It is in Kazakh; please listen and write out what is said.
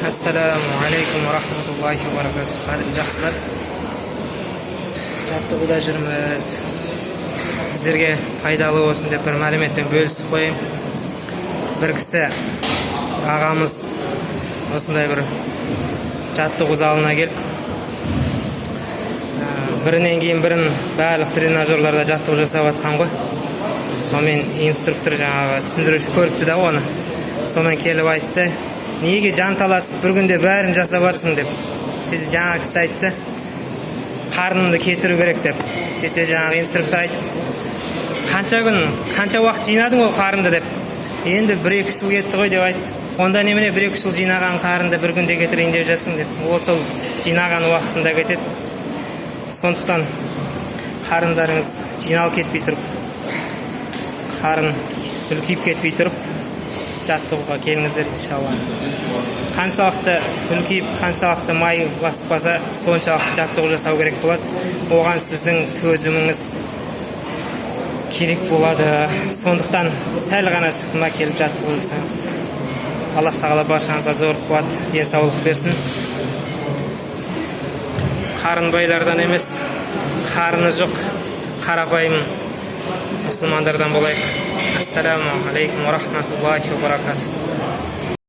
Ассаламу алейкум рахматуллахи ва баракатух. Қалың жақсылар? Жаттығуда жүрміз. Сіздерге пайдалы болсын деп бір мәліметпен бөлісіп қояйын. Бір кісі ағамыз осындай бір жаттығу залына келіп, бірінен кейін бірін барлық тренажерларда жаттығу жасап жатқан ғой. Сонымен инструктор, жаңағы түсіндіруші көріпті да оны. Сонан келіп айтты: «Неге жанталасып бір күнде бәрін жасап жатсың?» – деп. Сөйтсе, жаңағы кісі айтты: «Қарнымды кетіру керек», – деп. Сөйтсе, жаңағы инструктор айтты: «Қанша күн, қанша уақыт жинадың ол қарынды?» – деп. «Енді 1-2 жыл кетті ғой», – деп айтты. «Онда немене, 1-2 жыл жинаған қарынды бір күнде кетірейін деп жатсың?» – деп. Ол сол жинаған уақытында кетеді. Сондықтан қарындарыңыз жиналып кетпей тұрып, қарын үлкейіп кетпей тұрып жаттығуға келіңіздер, иншалла. Қаншалықты үлкейіп, қаншалықты май басып қалса, соншалықты жаттығу жасау керек болады. Оған сіздің төзіміңіз керек болады. Сондықтан сәл ғана шықты ма, келіп жаттығу жасаңыз. Аллах тағала баршаңызға зор қуат, денсаулық берсін. Қарын байлардан емес, қарны жоқ қарапайым мұсылмандардан болайық. Ассаламу алейкум рахматуллахи ва баракатух.